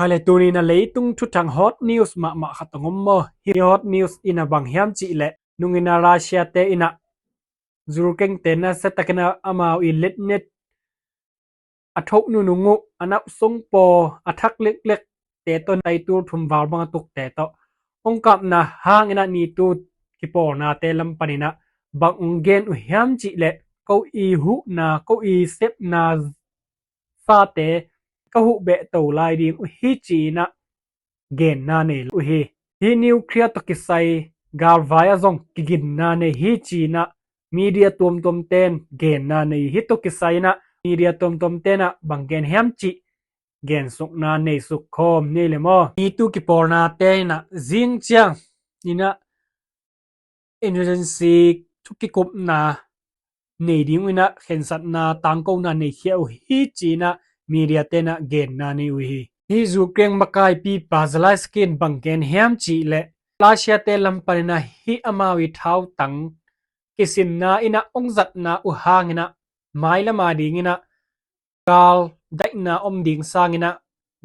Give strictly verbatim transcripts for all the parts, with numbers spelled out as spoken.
Hai le tuni na leitung thuthang hot news mahmah khat a om maw. Hi hot news ina bang hiam cih leh nungina Russia te ina Ukraine te nasia takin a amau i letnet a thok nunung uh a nauh sung paw a thak leklek te tawh nai tul thum val bang a tuk te tawh hong kapna hangin a nitu kipawlnate lam panin a bang hong gen uh hiam cih leh ko i huhna ko i sepna sate ka huh beh to lai ding uh hi ci-in a genna nei uh hi. Hi nuclear tawh kisai galvai a zong kiginna nei hi ci-in a media tuamtuam ten genna nei hi. Tawh kisai in a media tuamtuam ten a bang gen hiam cih gensukna nei suk khawm nei le maw. Nitu kipawlnate in a zing ciang in a emergency thukikupna nei ding uh in a khensatna tangkona nei khia uh hi ci-in a media ten a genna nei uh hi. Hi Ukraine makaipipa Zelensky in bang gen hiam cih leh Russia te lam panin a hi amau i thautang kisinna in a hong zatna uh hangin a mailam a dingin a gal daihna om ding sangin a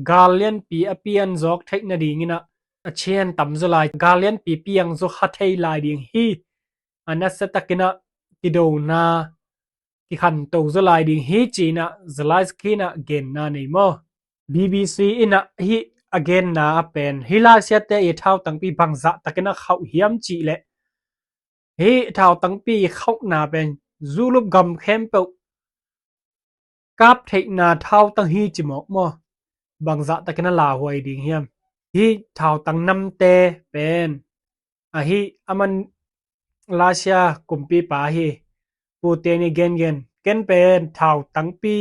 gal lianpi a pian zawk theih nadingin a a chian tam zaw lai, gal lianpi piang zaw kha thei lai ding hi. A nasia takin a kidona kikhanto zaw lai ding hi ci-in a Zelensky in a genna nei maw. B B C in a hi a genna a pen hi Russia te i thautangpi bangzah takin a khauh hiam cih leh hi thautangpi khauhna pen zulup gam khempeuh kap theihna thautang hi ci mawk maw. Bangzah takin a lauhuai ding hiam. Hi thautang namte pen ahi a man Russia kumpipa hi Putin i gengen ken pen thautangpi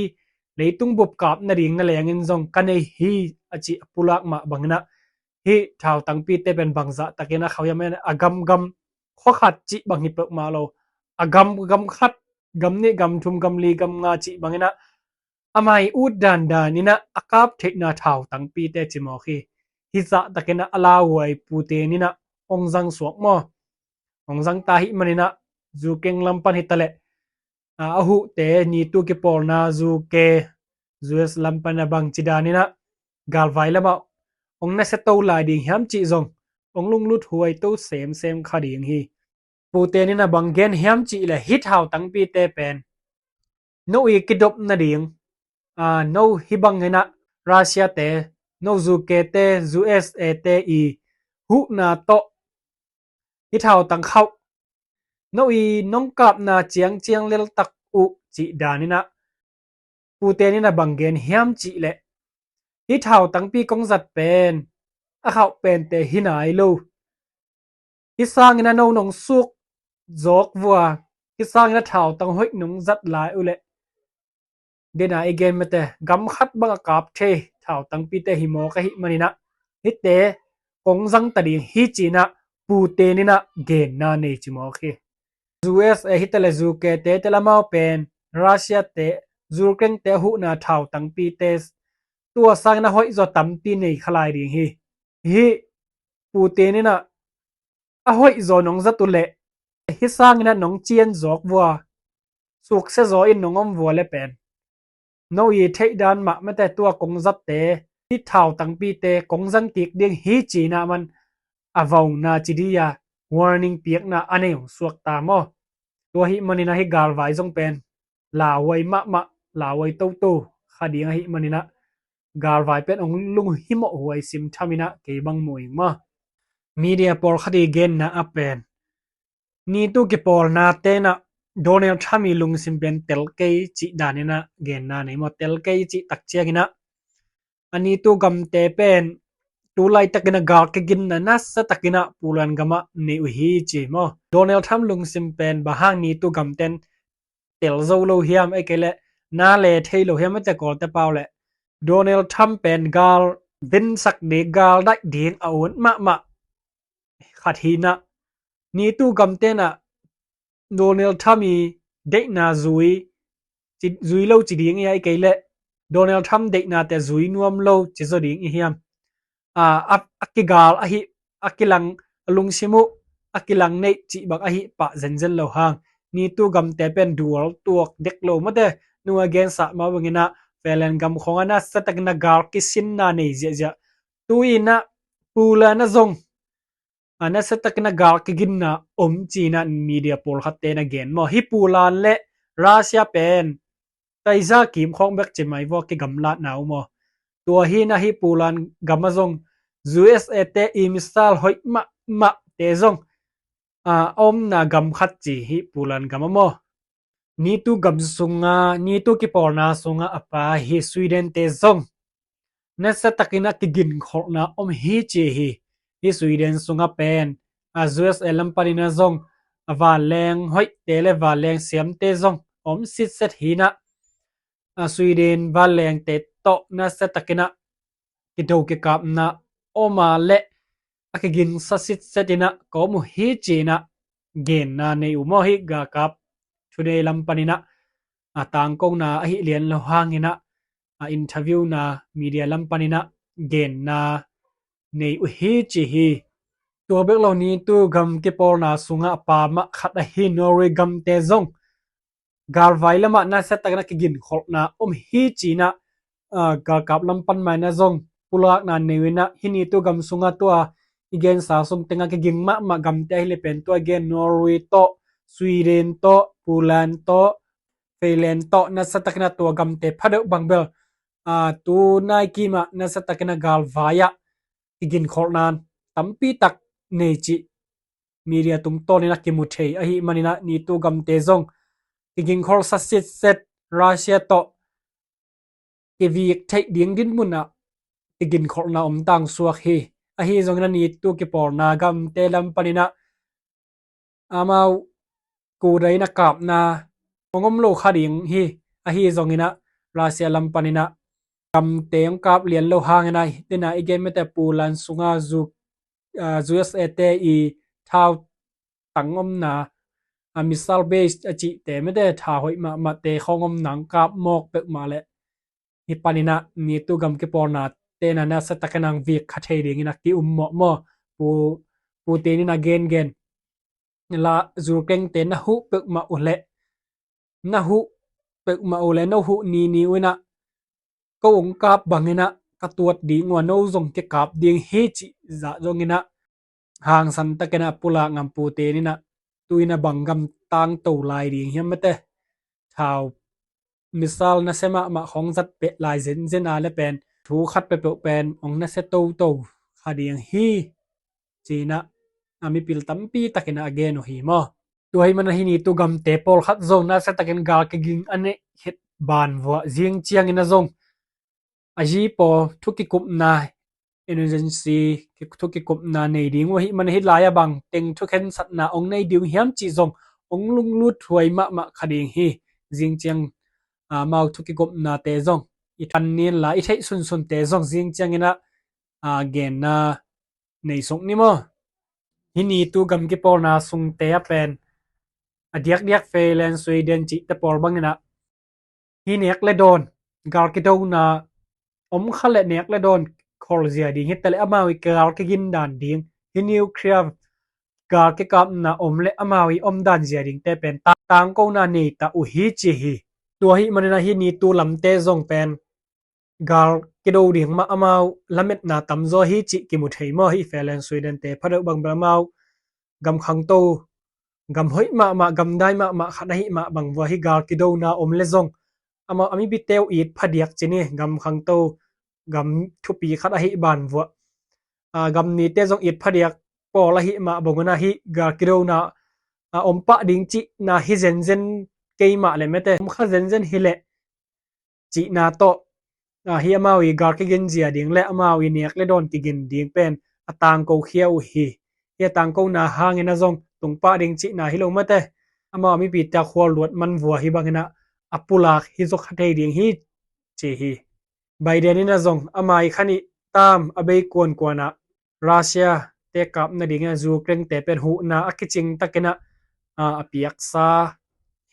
leitung bup kap nading na lengin zong ka nei hi a ci a pulak mah bangin a hi thautangpite pen bangzah takin a khauh hiam. A gamgam khuakhat cih bang hi peuhmah lo, a gamgam khat, gam nih, gam thum, gam li, gam nga cih bangin a amai ut dandan in a a kap theihna thautangpite ci mawk hi. Hi zah takin a lauhuai Putin in a hong zang suak maw. Hong zang ta hi manin a Ukraine lam pan hi ta leh a huhte nitu kipawlna U K U S lam pan a bangci danin a galvai lamah hong nasia to lai ding hiam cih zong hong lunglut huai to semsem kha ding hi. Putin in a bang gen hiam cih leh hi thautangpite pen no i kidop nading a no hi bangin a Russia te, no U K te, U S A te i huhna tawh hi thautang khauh no i nong kapna ciangciang leltak uh cih danin a Putin in a bang gen hiam cih leh hi thautangpi kong zat pen a khauh pente hi nai lo. Hi sangin a no nong suk zawk vua, hi sangin a thautang hoih nong zat lai uh leh dena i gen mate gam khat bang a kap thei thautangpite hi mawk ahi manin a hite kong zang ta ding hi ci-in a Putin in a genna nei ci mawk hi. U S A hi ta leh U K te te lamau pen Russia te, Ukraine te a huhna thautangpite tua sangin a hoih zaw tampi nei kha lai ding hi. Hi Putin in a a hoih zaw nong zat uh leh hi sangin a nong cian zawk vua, suksia zaw in nong om vua le pen no i theih dan mah mate tua kong zatte hi thautangpite kong zang kik ding hi ci-in a man a vauna ci di a warning piakna a nei hong suak ta maw. Tua hi manin a hi galvai zong pen lauhuai mahmah, lauhuai toto kha ding ahi manin a galvai pen hong lunghimawh huai sim thamin a kei bang mu ing maw. Media pawlkhat i genna a pen nitu kipawlnate in a Donald Trump i lungsim pen tel kei cih danin a genna nei maw. Tel kei cih tak ciangin a a nitu gamte pen tu laitakin a gal kiginna nasia takin a Poland gamah nei uh hi ci maw. Donald Trump lungsim pen bang hang nitu gamten tel zo lo hiam, ei kei leh na le thei lo hiam, ei te Kawlte pau leh Donald Trump pen gal dinsak ding, gal daih ding a ut mahmah khat hi in a nitu gamten a Donald Trump i deihna zui, ci, zui lo ci ding i a, ei kei leh Donald Trump deihnate zui nuam lo ci zaw ding i hiam. A, a, a kigal ahi, a kilang, a lungsim uh a kilang neih cih bang ahi pah zenzen lo hang nitu gamte pen dual tuak dek lo mate. Nung a gensa mah bangin a Finland gam khawng a nasia takin a gal kisinna nei ziahziah Tu-in ah Poland ah zong a nasiatakin a gal kiginna om ci-in ah media pawlkhatte na gen maw. Hih Poland le Russia pen taiza kim khawng bek ci mai vua kigamlatna uh maw. Tua hi-in ah hih Poland gam ah zong U S A te i missile hoih mahmahte zong a omna gam khat ci hih Poland gam ah maw. NATO gam sungah, NATO kipawlna sungah a pha hi Sweden te zong nasiatakin a kiginkholhna om hi ci hi. Hih Sweden sungah pen a U S A lam panin ah zong a vanleng hoihte le vanleng siamte zong om sitset hi-in ah a Sweden vanlengte tawh nasiatakin ah kido kikapna om a leh a kiginsa sitset in ah ka om uh hi ci-in ah genna nei uh maw. Hih galkap Today lam panin ah a tangkona ahi lian lo hangin ah a interviewna media lam panin ah genna nei uh hi ci hi. Tua bek lo NATO gam kipawlna sungah a pha mah khat ahi Norway gamte zong galvai lamah nasiatakin a kiginkholhna om hi ci-in ah galkap lam pan mah in ah zong pulakna nei uh in ah hih NATO gam sungah tua i gensa sung tengah kiging mahmah gamte ahih leh pen tua i gen Norway tawh, Sweden tawh, Poland tawh, Finland tawh nasiatakin ah tua gamte phadeuh bang bel tu nai kimah nasiatakin a galvai ah kiginkholhna tampi tak nei cih media tungtawnin a kimu thei ahih manin ah NATO gamte zong kiginkholhsa sitset Russia tawh kivik theih ding dinmun ah kiginkholhna om tangsuak hi. Ahi zongin ah NATO kipawlna gamte lam panin ah amau kuda in a kapna hong om lo kha ding hi. Ahi zongin ah Russia lam panin ah gamte hong kap lian lo hangin ah tena i gen mete Poland sungah U S A te i thau tang omna a missile base a cihte mete tha hoih mahmahte khawng omna hong kap mawk peuhmah leh hih panin ah NATO gam kipawlna tena nasiatakin a vik kha thei dingin a ki-um mawh maw. Putin in a gengen la Ukraine te na huh peuhmah uh leh na huh peuhmah uh leh no huh nini uh in ah ko hong kap bangin ah ka tuat ding uh a no zong kikap ding hi cih zah zongin ah hangsan takin a pulak ngam Putin in ah tu-in a bang gam tangto lai ding hiam mete. Thau missile nasia mahmah khawng zat peh lai zenzen a leh pen thu khat peuhpeuh pen hong nasia toto kha ding hi ci-in ah a mipil tampi takin ah a gen uh hi maw. Tua ahih manin ah hih NATO gamte pawlkhat zong nasiatakin gal kiging a neih khit ban vuah zing ciangin ah zong a zi pawl thukikupna emergency thukikupna nei ding uh ahih manin hih lai-ah bangteng thukhensatna hong nei ding uh hiam cih zong hong lunglut huai mahmah kha ding hi. Zing ciang amau thukikupnate zong i than nin la i theih sunsunte zong zing ciangin ah genna nei suk ni maw. Hih NATO gam kipawlna sungte ah pen a diakdiak Finland, Sweden cihte pawl bangin ah hih nek le dawn gal kidona om kha leh nek le dawn khol zia ding hi ta leh amau i gal kigin dan ding, hih nuclear gal kikapna om leh amau i om dan zia dingte pen tangkona nei ta uh hi ci hi. Tua ahih manin ah hih NATO lamte zong pen gal kido ding mah amau lametna tamzaw hi cih kimu thei maw. Hih Finland, Sweden te phadeuh bang bel amau gam khangto, gam hoih mahmah, gam dai mahmah khat ahih mah bang vua hih gal kidona om le zong amau a mipite uh it phadiak ci ni, gam khangto, gam thupi khat ahih ban vua gam nite zong it phadiak pawl ahih mah bang un ah hih gal kidona a om pah ding cihna hi zenzen kei mah leh mete om kha zenzen hi leh cihna tawh hih amau i gal kigin zia ding le amau i nek le dawn kigin ding pen a tangko khia uh hi. Hih a tangkona hangin ah zong tung pah ding cihna hi lo mate, amau a mipite a khual luat man vua hi bangin ah a pulak hi zaw kha thei ding hi ci hi. Biden in ah zong ama i khan i tam a bei kuankuan ah Russia te kap nadingin ah Ukraine te pen huhna a kicing takin ah a piaksa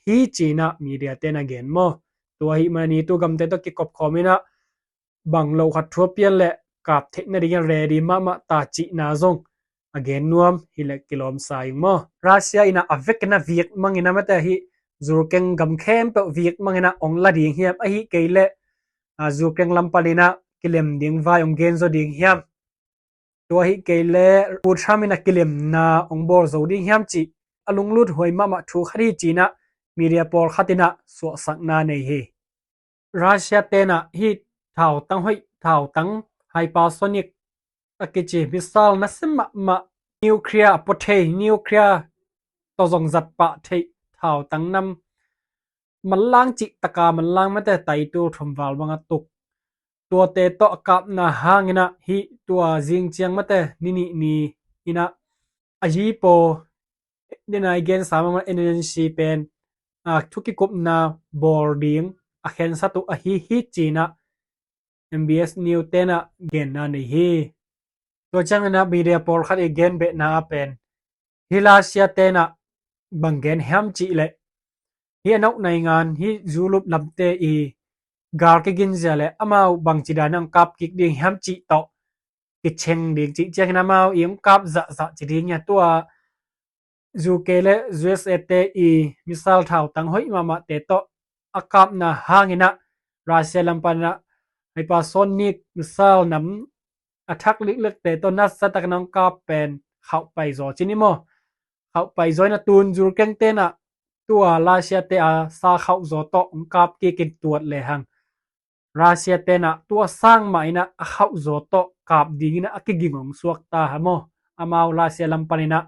hi ci-in ah media te na gen maw. Tua ahih manin NATO gamte tawh kikop khawm in ah bang lo khat thu a pian leh kap theih nadingin ready mahmah ta cihna zong a gen nuam hi leh kilawmsa ing maw. Russia in ah a vekin ah vik mangin ah mate hih Ukraine gam khempeuh vik mangin ah hong la ding hiam, ahih kei leh Ukraine lam panin ah kilem ding vai hong gen zaw ding hiam Tua hi kei le Pu Trump in a kilemna hong bawl zo ding hiam cih a lunglut huai mahmah thu khat hi cinah media pawlkhat inah suahsakna nei hi. Russia tenah hi thautang hoih, thautang hypersonic a kici missile nasia mahmah, nuclear a pua thei, nuclear tawh zong zat pah theih thautang nam manlang cih taka manlang mate taitul thumval banga tuk. Tuate tawh a kapna hanginah hi tua zing ciang mate ni nih ni inah a yipaw dina i gensa mama N N C pen a thukikupna bawl ding a khensat uh ahi hi cinah M B S News tenah genna nei hi. Tua cianginah media pawlkhat i gen behna a pen hi Russia tenah bang gen hiam cih leh hi a noknai ngan hi Europe lamte i gal kiginzia le amau bangci dan ang kap kik ding hiam cih tawh kicheng ding cih ciangin amau i ang kap zahzah ci ding ia tua U K le U S A te i missile thautang hoih mahmahte tawh a kapna hanginah Russia lampanah hypersonic missile nam a thak liklikte tawh nasia takin ang kap pen khauh pai zaw ci ni maw? Khauh pai zaw inah tun Ukraine tenah tua Russia te a sa khauh zaw tawh ang kap kikin tuat lehang Russia tenah tua sang mah inah a khauh zaw tawh kap dinginah a kiging hong suakta ha maw? Amau Russia lampan inah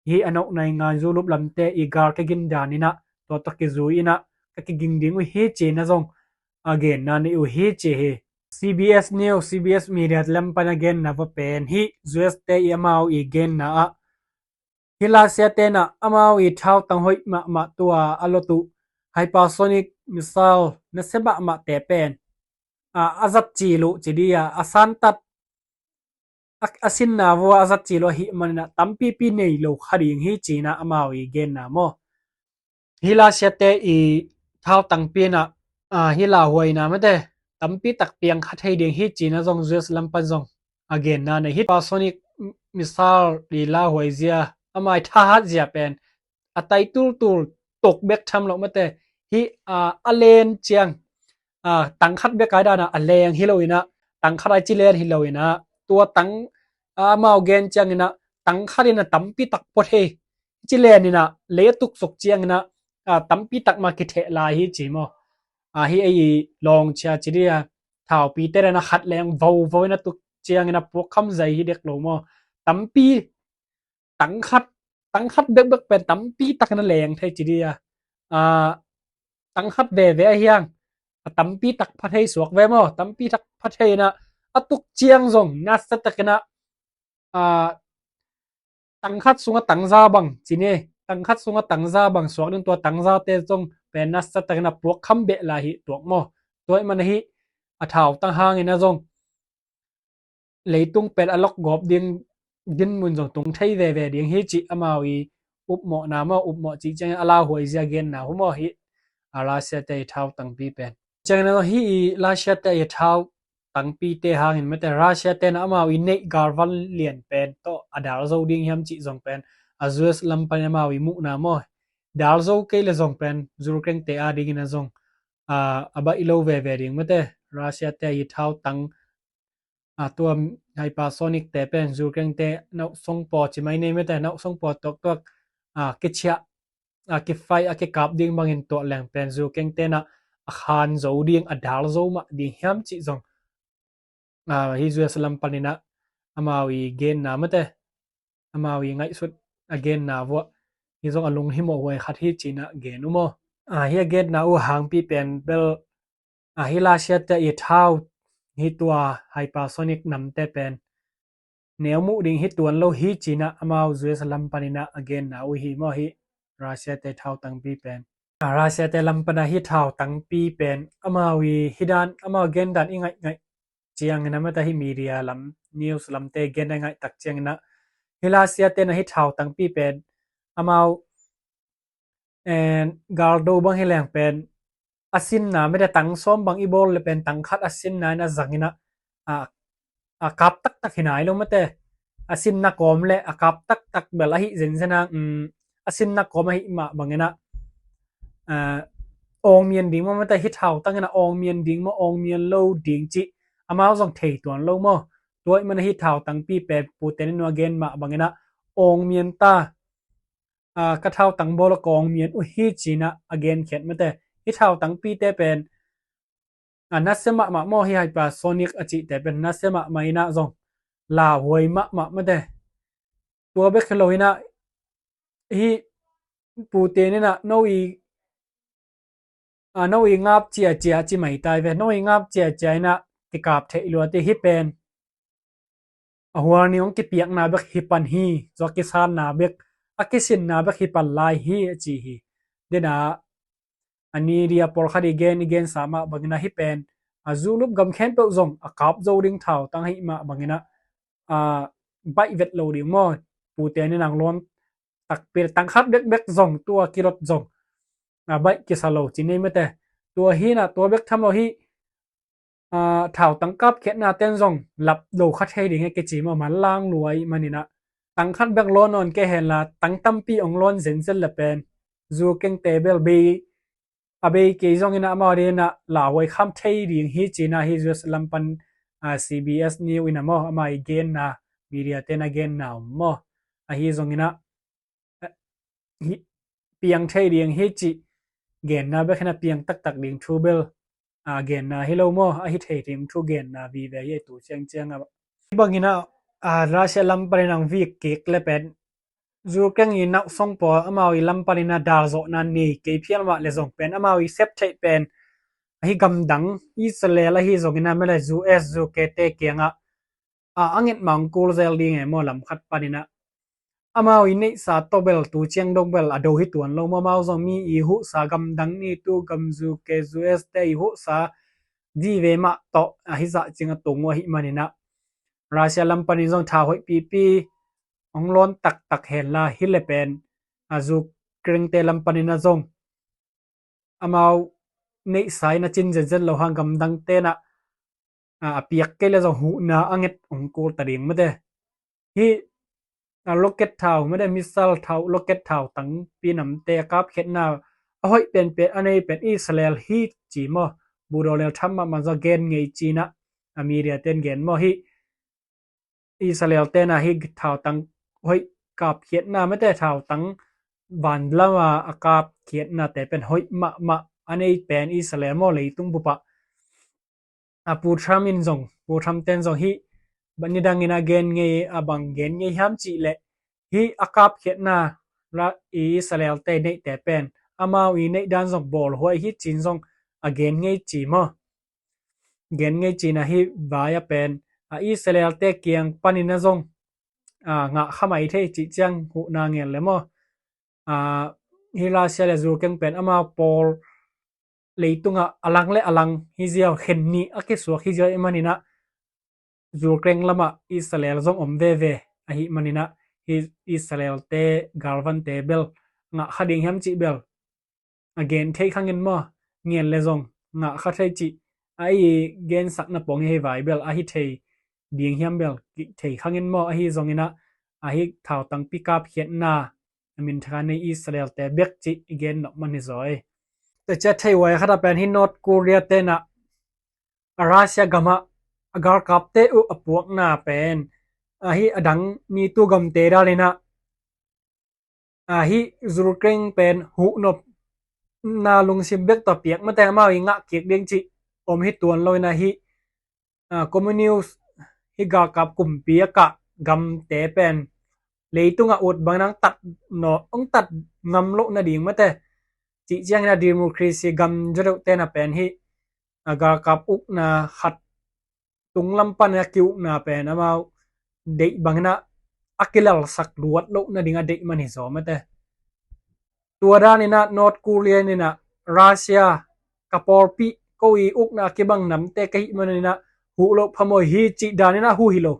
hi a noknai ngan Europe lamte i gal kigin dan inah tua tawh kizui inah ka kiging ding uh hi cinah zong a genna nei uh hi ci hi. C B S News, C B S media lampan a genna va pen hi U S te i amau i genna ah hi Russia tenah amau i thautang hoih mahmah tua a lot uh hypersonic missile nasia mahmahte pen a, a zat cil uh ci dia a santat a, a sinna vua a zat cil uh ahi maninah tampipi nei lo kha ding hi cinah amau i genna maw? Hi Russia te i thautangpi inah a, hi lauhuaina mate tampi tak piang kha thei ding hi cinah zong U S lampan zong a genna nei hi. Hypersonic missile i lauhuai zia amai thahat zia pen a tai tultul tuk bek tham loh mate hi a, a len ciang a, tangkhat bek ai dana a leng hi lo inah tangkhat ai ci len hi lo inah tua tang a, amau gen cianginah tangkhat inah tampi tak pua thei ci len inah lei a tuksuk cianginah a, tampi tak ma kitheh lai hi ci maw? A, hi ei i lawngcia ci dia thaupi te dana khat leng vovo inah tuk cianginah puak kham zai hi dek lo maw? Tampi tangkhat tangkhat bekbek pen tampi takin a leng thei ci dia a, tangkhat veve ahiang a tampi tak pha thei suak ve maw? Tampi tak pha thei inah a tuk ciang zong nasia takinah a, tangkhat sunga tangza bang ci ni, tangkhat sunga tangza bang suak ding tua tangzate zong pen nasia takinah puak kham beh lai hi tuak maw? Tua i man ahi a thautang hanginah zong leitung pen a lokgawp ding dinmun zong tung thei veve ding hi cih amau i upmawhna maw? Upmawh cih ciangin a lauhuai zia genna hu maw hi a Russia te i thautangpi pen? Ciangin hi i Russia te i thautangpi te hangin mate Russia tenah amau i neih galvan lian pen tawh a dal zo ding hiam cih zong pen a U S lampan amau i muhna maw? Dal zo kei le zong pen Ukraine te a dingin a zong a, a baih lo veve ding mate Russia te i thautang a, tua hypersonic te pen Ukraine te nauh songpaw ci mai nei mate nauh songpaw tuaktuak a, kichiah a, kifai a, kikap ding bangin tuah leng pen Ukraine tenah a khan zo ding a dal zo mah ding hiam cih zong a, hi U S lampan inah amau i genna mate amau i ngaihsut a genna vuah hi zong a lunghimawh huai khat hi cinah gen uh maw? A, hi a genna uh hangpi pen bel a, hi Russia te i thau hi tua hypersonic namte pen neu muh ding hi tuan lo hi cinah amau U S lampan inah a genna uh hi maw hi Russia te thautangpi pen. A, Russia te lampan a hi thautangpi pen amau i hi dan amau gen dan i ngaihngaih ciangin a mata hi media lam news lamte gen a i ngaih tak ciangin a hi Russia te na hi thautangpi pen amau galdo bang hi leng pen a sinna mete tang sawm bang i bawl le pen tang khat a sinna in a zangin a, a, a kap taktak hi nai lo mete a sinna kawm le a kap taktak bel ahi zenzen a, um, a sinna kawm ahi mah bangin a, a, awngmian ding maw mete hi thautangin a awngmian ding maw awngmian lo ding cih amau zong thei tuan lo maw Tua ahih manin hih thautangpi pen Putin in a gen mah bangin ah awng mian ta, a, ka thautang bawl a ka awng mian uh hi ci-in ah a genkhiat mate. Hih thautangpite pen a nasia mahmah maw, hih hypersonic a cihte pen nasia mahmah in ah zong lauhuai mahmah mate. Tua bek hi lo in ah hih Putin in ah no i, a, no i ngap ciacia ci mai tai ve, no i ngap ciacia in ah kikap theih lua ti hi pen. A hual ni hong kipiakna bek hi pan hi, zua kisanna bek, a kisinna bek hi pan lai hi a ci hi. Dena a ni dia pawlkhat i gen i gensa mah bangin ah hih pen a zulup gam khempeuh zong a kap zo ding thautang ahih mah bangin ah, a, baih vet lo ding maw. Putin in ang lawn takpi tang khat bekbek zong tua kilot zong a baih kisa lo ci nei mate. Tua hi in ah tua bek tham lo hi, a, thautang kapkhiatna ten zong lap lo kha thei ding e kici maw, manlang lua ahih manin ah. Tang khat bek lawn nawn kei henla tang tampi hong lawn zenzen le pen Ukraine te bel bei, a bei kei zongin ah amau adingin ah lauhuai kham thei ding hi ci-in ah hih U S lam pan, a, C B S News in ah maw, ama i genna, media ten a genna om maw. Ahi zongin ah hih piang thei ding hi cih genna bek hi in ah piang taktak ding thu bel, a, genna hi lo maw, a hi thei ding thu genna vive hi tu ciangciang ah. Hih bangin ah, a, Russia lam panin ang vik kik le pen Ukraine i nauhsong pawl amau i lam panin ah dalzawhna nei kei phial mah le zong pen amau i sep theih pen ahi gamdang Israel ahi zongin ah mele U S U K te kiangah a, a nget mah hong kul zel ding e maw, lam khat panin ah. Amau i neihsa tawh bel tu ciang dong bel a do hi tuan lo maw, amau zong mi i huhsa gamdang ni tu gam U K U S te i huhsa vive mah tawh ahi zah ciang a tung uh ahih manin ah Russia lam panin zong thau hoih pipi hong lawn taktak henla hi le pen a Ukraine te lam panin ah zong amau neihsa in a cin zenzen lo hang gamdang ten ah, a, a piak kei le zong huhna a nget hong kul ta ding mate. Hih, a, rocket thau mate, missile thau, rocket thautangpi namte a kapkhiatna a hoih penpen a nei pen Israel hi ci maw. Bu Donald Trump mahmah zong gen ngei ci-in ah a media ten gen maw hih. Israel ten ah hih thautang hoih kapkhiatna mate, thautang vanlama a kapkhiatnate pen hoih mahmah a nei pen Israel maw, leitung bupah. A, Pu Trump in zong, Pu Trump ten zong hih nidangin a gen ngei, a bang gen ngei hiam cih leh hih a kapkhiatna la i Israel te neihte pen amau i neih dan zong bawlhuai hi ci-in zong a gen ngei ci maw. Gen ngei ci-in ah hih vai ah pen a Israel te kiang panin ah zong, a, ngah kha mai thei cih ciang huhna ngen le maw. A, hih Russia le Ukraine pen amau pawl leitungah a lang le a lang hi ziau, khen nih a kisuak hi ziau ahih manin ah Ukraine lamah Israel zong om veve ahih manin ah hih Israel te galvante bel ngah kha ding hiam cih bel a gen thei kha ngen maw, ngen le zong ngah kha thei cih a i gensakna pawng hi hei vai bel a hi thei ding hiam bel kih thei kha ngen maw, ahi zongin ah a hih thautangpi kapkhiatna a min thakhat nei Israel te bek cih i gen nop man hi zaw ei. Tua ciah thei huai khat ah pen hih North Korea ten ah a Russia gamah a galkapte uh a puakna pen a hih a dang nitu gamte dalin ah a hih Ukraine pen huhnopna lungsim bek tawh piak mate amau i ngah kik ding cih om hi tuan lo in ah hih, a, communist hih galkap kumpi a kah gamte pen leitungah ut bangin ah hong tat nawn, hong tat ngam loh nading mate cih ciangin ah democracy gam zaw deuhte na pen hih, a, galkap ukna khat tunglam pan a kiukna pen amau deih bangin ah a kilalsak luat loh nading a deih man hi zaw mate. Tua danin ah North Korea in ah Russia ka pawlpi, ko i ukna a kibang namte ka hih manin ah huh loh phamawh hi cih danin ah huh hi lo.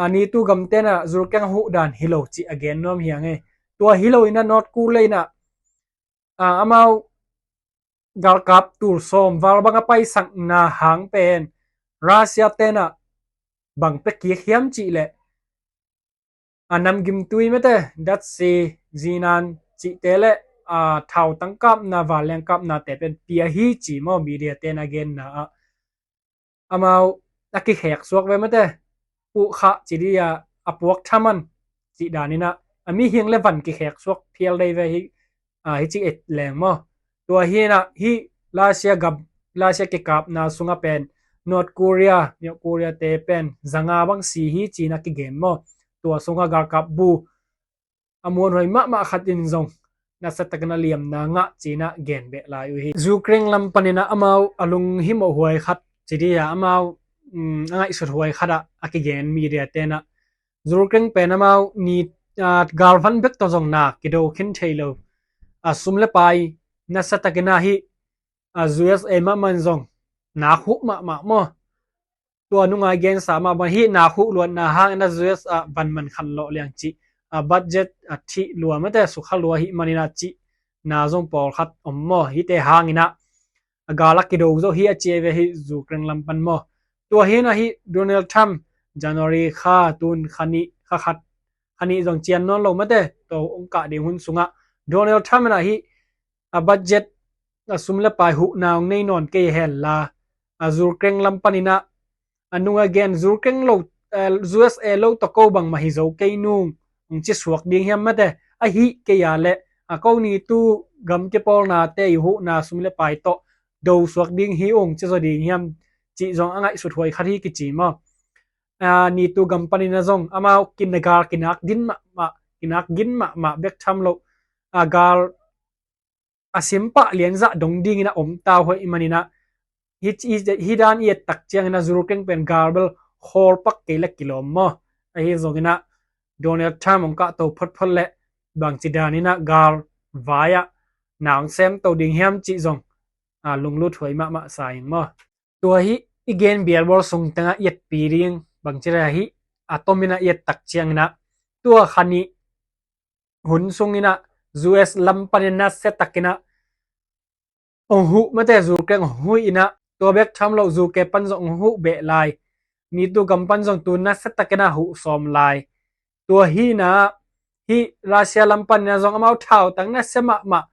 A, nitu gamte in ah Ukraine huh dan hi lo cih a gen nuam hi ang ei. Tua hi lo in ah North Korea in ah, a, amau galkap tul sawm val bang a paisakna hang pen Russia ten ah bang pia kik hiam cih leh a namgimtui mate, datsi, zinan cihte le, a, thautang kapna, vanleng kapnate pen pia hi ci maw, media ten a genna ah. Amau a kikhek suak ve mate. uh khah ci dih a, a puak thaman cih daninah a mihing le van kikhek suak phial dei ve hi. Hi ci et leng maw? Tua hinah hih Lasia gam, Lasia kikapna sungah pen North Korea, North Korea te pen zanga bang si hi cinah kigen maw? Tua sungah galkap bu a muanhuai mahmah khat in zong nasiatakin a liamna ngah cinah gen beh lai uh hi. Ukraine lam paninah amau a lunghimawh huai khat ci dih a, amau a ngaihsut huai khatah a kigen media tenah Ukraine pen amau ni galvan bek tawh zong na kido khin thei lo a sum le pai nasiatakin ah hih USA mahmah in zong nak huh mahmah maw? Tua nungai gensa mahmah hih nak huh luatna hangin a USA van man khan lawh liang cih a budget a thih lua mate sukha lua hih maninah cih na zong pawlkhat om maw? Hihte hanginah a gal a kido zo hi a ci ve hih Ukraine lam pan maw? Tua hinah hih Donald Trump January kha tun kha nih kha khat kha nih zong cian nawn lo mate, tua hong kah ding hun sungah Donald Trump inah hih a budget a sum le pai huhna hong nei nawn kei hen la, a Ukraine lam paninah a nunga gen Ukraine lo, USA lo tawh ko bangmah hi zo kei nung hong ci suak ding hiam mate? Ahih kei a leh a ko nitu gam kipawlnate i huhna sum le pai tawh do suak ding hi ung ci zaw ding hiam cih zong a ngaihsut huai khat hi kici maw? Nitu gam paninah zong amau kinagal kinak din mahmah, kinak gin mahmah bek tham lo a gal a simpah lianzah dong dingin a om ta uh hi maninah hih dan i et tak cianginah Ukraine pen gal bel khawl pak kei le kilawm maw? Ahi zonginah Donald Trump hong kahto photphot le bangci daninah gal vai-ah na hong semto ding hiam cih zong lunglut huai mahmah sa ing maw? Tua hih i gen bialbawl sung tengah i etpi ding bangci le hih a tominah i et tak cianginah tua kha nih hun sunginah US lam panin nasiatakinah hong huh mate, Ukraine hong huh inah tua bek tham lo UK pan zong hong huh beh lai. Nitu gam pan zong tu nasiatakinah huh sawm lai. Tua hinah hih Russia lam paninah zong amau thautang nasia mahmah,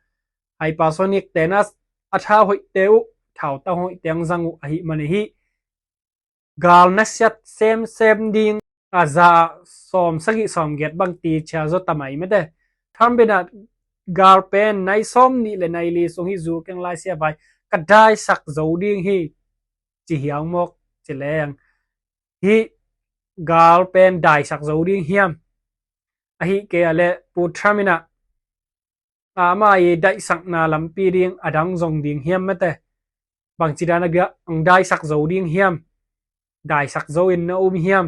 hypersonic tenah a thau hoihte uh, thautang hoihte hong zang uh ahih manin hih gal nasiat semsem ding a za sawm sagih sawm giat bang ti cia zaw ta mai mate. Trump inah gal pen nai sawm nih le nai li sung hih Ukraine Russia vai ka daisak zo ding hi ci hiang mawk ci leng hih gal pen daisak zo ding hiam? Ahih kei a leh Pu Trump inah ama i daisakna lampi ding a dang zong ding hiam mate? Bangci dan a hong daisak zo ding hiam? Daisak zo in na um hiam?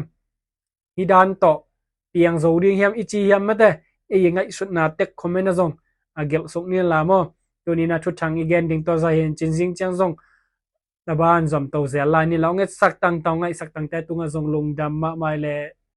Hih dan tawh piang zo ding hiam i ci hiam mate? Ei i ngaihsutna tek comment ah zong a gelh suk ni la maw? Tuninah thuthang i gen ding tawh za hi in cin zing ciang zong na ban zom to zel lai ni la. Hong etsak tangtang, hong ngaihsak tangte tungah zong lungdam mahmah le